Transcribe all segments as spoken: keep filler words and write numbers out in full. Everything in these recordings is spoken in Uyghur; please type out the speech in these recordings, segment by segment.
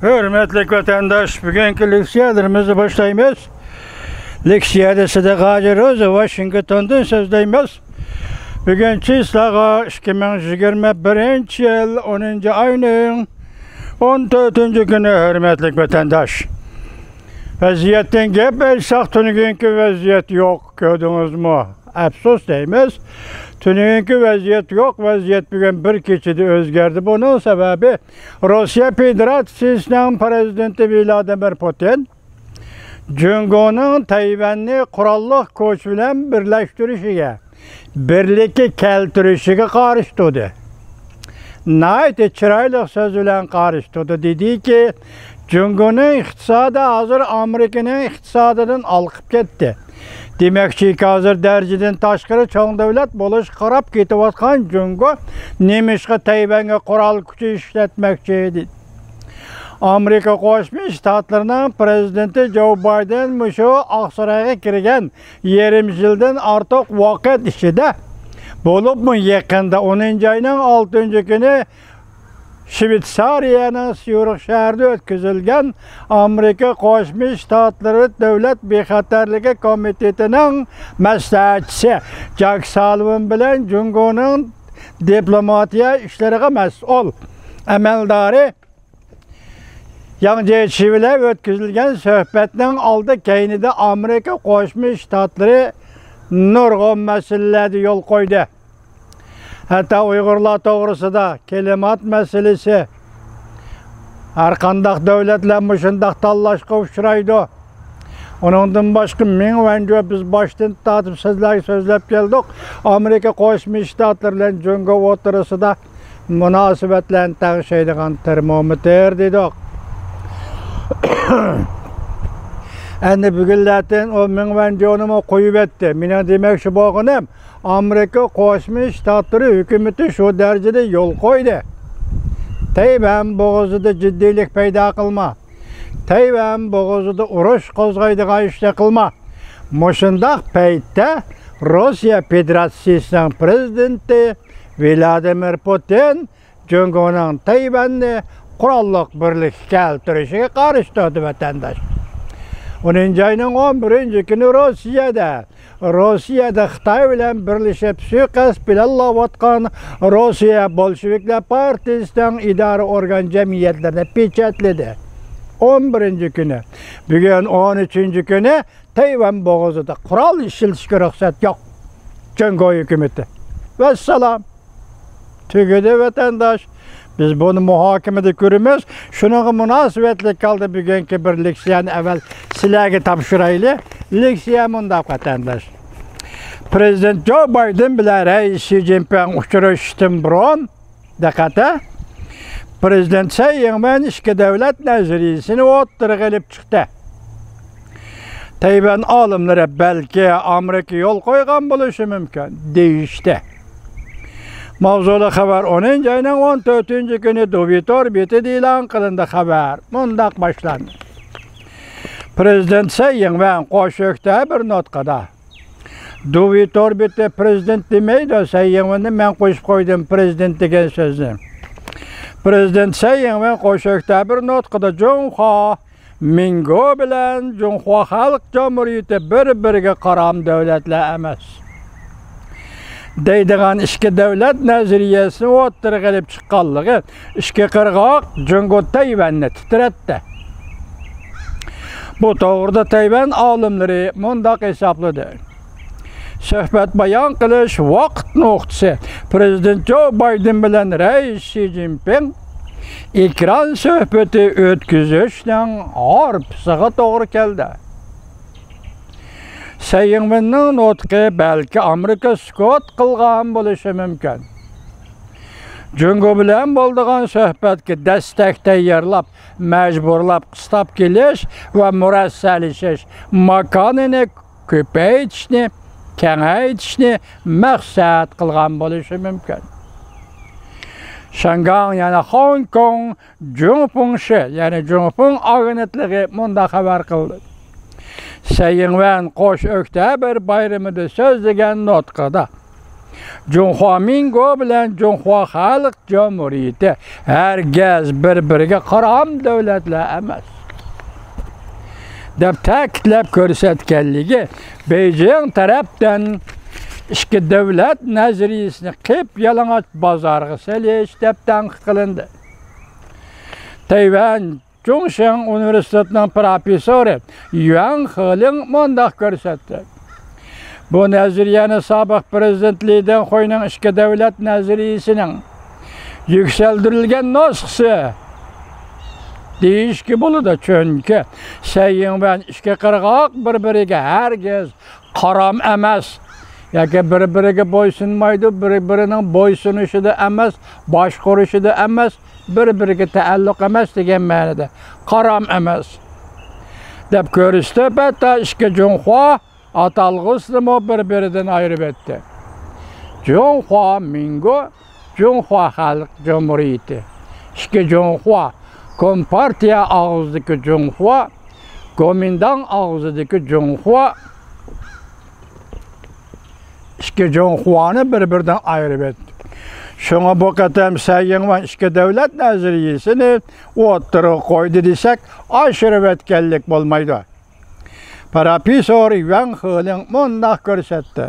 ھۆرمەتلىك ۋەتەنداش، بۈگۈنكى لېكسىيەلىرىمىزنى باشلايمىز. لېكسىيەدە سىدىق ھاجى روزى، ۋاشىنگتوندىن سۆزلەيمىز. بۈگۈن چىسلاغا ئىككى مىڭ يىگىرمە بىرىنچى يىل ئونىنچى ئاينىڭ ئون تۆتىنچى كۈنى، ھۆرمەتلىك ۋەتەنداش. ۋەزىيەتتىن گەپ ئېيتساق، تۈنۈگۈنكى ۋەزىيەت يوق، كۆردىڭىزمۇ؟ ئەپسۇس دەيمىز. تۈنۈگۈنكى ۋەزىيەت يوق، ۋەزىيەت بۈگۈن بىر كېچىدە ئۆزگەردى. بۇنىڭ سەۋەبى، روسىيە فېدېراتسىيىسىنىڭ پىرېزىدېنتى ۋلادىمىر پۇتىن جۇڭگونىڭ تەيۋەننى قوراللىق كۈچ بىلەن بىرلەشتۈرۈشىگە، بىرلىككە كەلتۈرۈشىگە قارشى تۇردى. ناھايىتى چىرايلىق سۆز بىلەن قارشى تۇردى. دېدىكى، جۇڭگونىڭ ئىقتىسادى ھازىر ئامېرىكىنىڭ ئىقتىسادىدىن ھالقىپ كەتتى. دېمەكچىكى، ھازىر دەرىجىدىن تاشقىرى چوڭ دۆلەت بولۇشقا قاراپ كېتىۋاتقان جۇڭگو نېمىشقا تەيۋەنگە قورال كۈچى ئىشلەتمەكچى؟ دېدى. ئامېرىكا قوشما شتاتلىرىنىڭ پىرېزىدېنتى جو بايدېن مۇشۇ ئاقسارايغا كىرگەن يېرىم يىلدىن ئارتۇق ۋاقىت ئىچىدە، بولۇپمۇ يېقىندا ئونىنچى ئاينىڭ ئالتىنچى كۈنى شۋېتسارىيەنىڭ سيۇرىخ شەھىرىدە ئۆتكۈزۈلگەن ئامېرىكا قوشما شتاتلىرى دۆلەت بىخەتەرلىكى كومىتېتىنىڭ مەسلىھەتچىسى جاك سالىۋان بىلەن جۇڭگونىڭ دىپلوماتىيە ئىشلىرىغا مەسئۇل ئەمەلدارى ياڭ جيېچى بىلەن ئۆتكۈزۈلگەن سۆھبەتنىڭ ئالدى كەينىدە ئامېرىكا قوشما شتاتلىرى نۇرغۇن مەسىلىلەردە يول قويدى. ھەتتا ئۇيغۇرلار توغرىسىدا كىلىمات مەسىلىسى، ھەر قانداق دۆلەتلەر مۇشۇنداق تاللاشقا ئۇچرايدۇ. ئۇنىڭدىن باشقا، مېڭ ۋەنجۇ، بىز باشتىن تارتىپ سىزلەرگە سۆزلەپ كەلدۇق، ئامېرىكا قوشما شتاتلىرى بىلەن جۇڭگو ئوتتۇرىسىدا مۇناسىۋەتلەرنى تەڭشەيدىغان تېرمومېتىر دېدۇق. ئەمدى بۈگۈنلەتىن ئۇ مېڭ ۋەنجۇنىمۇ قويۇۋەتتى. مېنىڭ دېمەكچى بولغىنىم، ئامېرىكا قوشما شتاتلىرى ھۆكۈمىتى شۇ دەرىجىدە يول قويدى. تەيۋەن بوغۇزىدا جىددىيلىك پەيدا قىلما. تەيۋەن بوغۇزىدا ئۇرۇش قوزغايدىغان ئىشنى قىلما. مۇشۇنداق پەيتتە روسىيە فېدېراتسىيىسىنىڭ پىرېزىدېنتى ۋلادىمىر پۇتىن جۇڭگونىڭ تەيۋەننى قوراللىق بىرلىككە كەلتۈرۈشىگە قارشى تۇردى، ۋەتەنداش. ئونىنچى ئاينىڭ ئون بىرىنچى كۈنى روسىيەدە، روسىيەدە خىتاي بىلەن بىرلىشىپ سۇيىقەست پىلانلاۋاتقان روسىيە بولشېۋىكلار پارتىيىسىنىڭ ئىدارە ئورگان جەمئىيەتلىرىنى پېچەتلىدى. ئون بىرىنچى كۈنى. بۈگۈن ئون ئۈچىنچى كۈنى. تەيۋەن بوغۇزىدا قورال ئىشلىتىشكە رۇخسەت يوق. جۇڭگو ھۆكۈمىتى. ۋەسسالام. تۈگىدى، ۋەتەنداش. بىز بۇنى مۇھاكىمىدە كۆرىمىز. شۇنىڭغا مۇناسىۋەتلىك ھالدا بۈگۈنكى بىر لېكسىيەنى ئەۋۋەل سىلەرگە تاپشۇرايلى. لېكسىيە مۇنداق، ۋەتەنداش. پىرېزىدېنت جو بايدېن بىلەن رەئىس شى جىنپىڭ ئۇچرىشىشتىن بۇرۇن، دىققەت، ھە! پىرېزىدېنت سەي يىڭۋەن ئىككى دۆلەت نەزەرىيىسىنى ئوتتۇرىغا ئېلىپ چىقتى. تەيۋەن ئالىملىرى بەلكى ئامېرىكا يول قويغان بولۇشى مۇمكىن، دېيىشتى. ماۋزۇلۇق خەۋەر ئونىنچى ئاينىڭ ئون تۆتىنچى كۈنى دۇۋى تور بېتىدە ئېلان قىلىندى. خەۋەر مۇنداق باشلاندى. پىرېزىدېنت سەي يىڭۋەن قوش ئۆكتە بىر نۇتقىدا، دۇۋى تور بېتى پىرېزىدېنت دېمەيدۇ، سەي يىڭۋېننى مەن قوشۇپ قويدۇم پىرېزىدېنت دېگەن سۆزنى. پىرېزىدېنت سەي يىڭۋېن قوش ئۆكتە بىر نۇتقىدا جۇڭخۇا مىڭگو بىلەن جۇڭخۇا خەلق جۇمھۇرىيىتى بىر-بىرىگە قارام دۆلەتلەر ئەمەس دەيدىغان ئىككى دۆلەت نەزەرىيەسىنى ئوتتۇرىغا ئېلىپ چىققانلىقى ئىككى قىرغاق جۇڭگو تەيۋەننى تىترەتتى. بۇ توغرىدا تەيۋەن ئالىملىرى مۇنداق ھېسابلىدى. سۆھبەت بايان قىلىش ۋاقىت نۇقتىسى پىرېزىدېنت جو بايدېن بىلەن رەئىس شى جىنپىڭ ئېكران سۆھبىتى ئۆتكۈزۈشنىڭ ھارپىسىغا توغرا كەلدى. سەي يىڭۋېننىڭ نۇتقى بەلكى ئامېرىكا سۈكۈت قىلغان بولۇشى مۇمكىن. جۇڭگو بىلەن بولىدىغان سۆھبەتكە دەستەك تەييارلاپ، مەجبۇرلاپ قىستاپ كېلىش ۋە مۇرەسسەلىشىش ماكانىنى كۆپەيتىشنى، كېڭەيتىشنى مەقسەت قىلغان بولۇشى مۇمكىن. شياڭگاڭ، يەنى خوڭكوڭ جۇڭفېڭشى، يەنى جۇڭفېڭ ئاگېنتلىقى مۇنداق خەۋەر قىلدى. سەي يىڭۋەن قوش ئۆكتەبىر بايرىمىدا سۆزلىگەن نۇتقىدا، جۇڭخۇا مىنگو بىلەن جۇڭخۇا خەلق جۇمھۇرىيىتى ھەرگىز بىر-بىرىگە قارام دۆلەتلەر ئەمەس، دەپ تەكىتلەپ كۆرسەتكەنلىكى، بېيجىڭ تەرەپتىن ئىككى دۆلەت نەزەرىيىسىنى قىپيالىڭاچ بازارغا سېلىش دەپ تەنقىد قىلىندى. تەيۋەن جۇڭشىڭ ئۇنىۋېرسىتېتىنىڭ پروفېسسورى يۈەن خېلىڭ مۇنداق كۆرسەتتى: بۇ نەزەرىيەنى سابىق پىرېزىدېنت لى دېڭخۇينىڭ ئىككى دۆلەت نەزەرىيىسىنىڭ يۈكسەلدۈرۈلگەن نۇسخىسى دېيىشكە بولىدۇ، چۈنكى سەي يىڭۋەن ئىككى قىرغاق بىر-بىرىگە ھەرگىز قارام ئەمەس ياكى بىر-بىرىگە بويسۇنمايدۇ، بىر-بىرىنىڭ بويسۇنۇشىدا ئەمەس، باشقۇرۇشىدا ئەمەس، بىر-بىرىگە تەئەللۇق ئەمەس دېگەن مەنىدە، قارام ئەمەس دەپ كۆرسىتىپ، ھەتتا ئىككى جۇڭخۇا ئاتالغۇسىنىمۇ بىر-بىرىدىن ئايرىۋەتتى. جۇڭخۇا مىنگو، جۇڭخۇا خەلق جۇمھۇرىيىتى، ئىككى جۇڭخۇا، كومپارتىيە ئاغزىدىكى جۇڭخۇا، گومىنداڭ ئاغزىدىكى جۇڭخۇا، ئىككى جۇڭخۇانى بىر-بىرىدىن ئايرىۋەتتى. شۇڭا بۇ قېتىم سەي يىڭۋەن ئىككى دۆلەت نەزەرىيىسىنى ئوتتۇرىغا قويدى دېسەك، ئاشۇرۇۋەتكەنلىك بولمايدۇ. پروفېسسور يۈەن خېلىڭ مۇنداق كۆرسەتتى: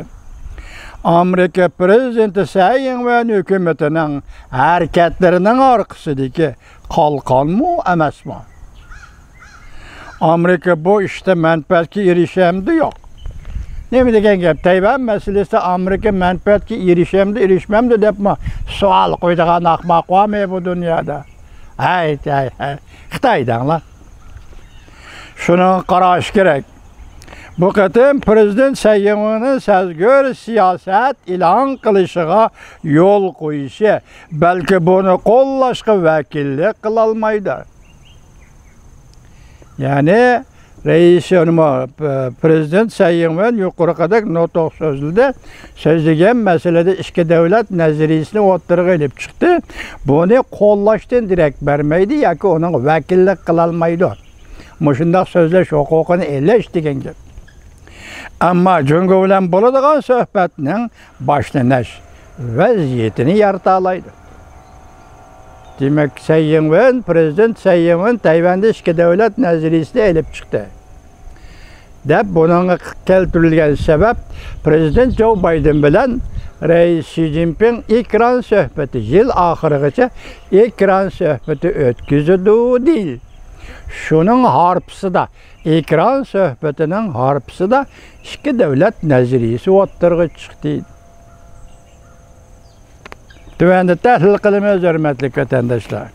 ئامېرىكا پىرېزىدېنتى سەي يىڭۋەن ھۆكۈمىتىنىڭ ھەرىكەتلىرىنىڭ ئارقىسىدىكى قالقانمۇ ئەمەسمۇ؟ ئامېرىكا بۇ ئىشتا مەنپەئەتكە ئېرىشەمدۇ، يوق؟ نېمە دېگەن گەپ؟ تەيۋەن مەسىلىسىدە ئامېرىكا مەنپەئەتكە ئېرىشەمدۇ، ئېرىشمەمدۇ دەپمۇ سوئال قويىدىغان ئاخماق بارمۇ بۇ دۇنيادا؟ ھەي، ھەي، ھەي، خىتاي دەڭلار. شۇنىڭغا قاراش كېرەك. بۇ قېتىم پىرېزىدېنت سەي يىڭۋېننىڭ سەزگۈر سىياسەت ئېلان قىلىشىغا يول قويۇشى، بەلكى بۇنى قوللاشقا ۋەكىللىك قىلالمايدۇ. يەنى رەئىس، پىرېزىدېنت سەي يىڭۋېن يۇقىرىقىدەك نۇتۇق سۆزلىدى. سۆزلىگەن مەسىلىدە ئىككى دۆلەت نەزەرىيىسىنى ئوتتۇرىغا ئېلىپ چىقتى. بۇنى قوللاشتىن دېرەك بەرمەيدۇ ياكى ئۇنىڭغا ۋەكىللىك قىلالمايدۇ. مۇشۇنداق سۆزلەش ھوقۇقىنى ئېلىش دېگەن گەپ. ئەمما جۇڭگو بىلەن بولىدىغان سۆھبەتنىڭ باشلىنىش ۋەزىيىتىنى يارىتالايدۇ. دېمەك، سەي يىڭۋېن، پىرېزىدېنت سەي يىڭۋېن تەيۋەندە ئىككى دۆلەت نەزەرىيىسىنى ئېلىپ چىقتى، دەپ بۇنىڭغا كەلتۈرۈلگەن سەۋەب، پىرېزىدېنت جو بايدېن بىلەن رەئىس شى جىنپىڭ ئېكران سۆھبىتى، يىل ئاخىرىغىچە ئېكران سۆھبىتى ئۆتكۈزىدۇ، دېيىل. شۇنىڭ ھارپىسىدا، ئېكران سۆھبىتىنىڭ ھارپىسىدا ئىككى دۆلەت نەزەرىيىسى ئوتتۇرىغا چىقتى. تۆۋەندە تەھلىل قىلىمىز، ھۆرمەتلىك ۋەتەنداشلار.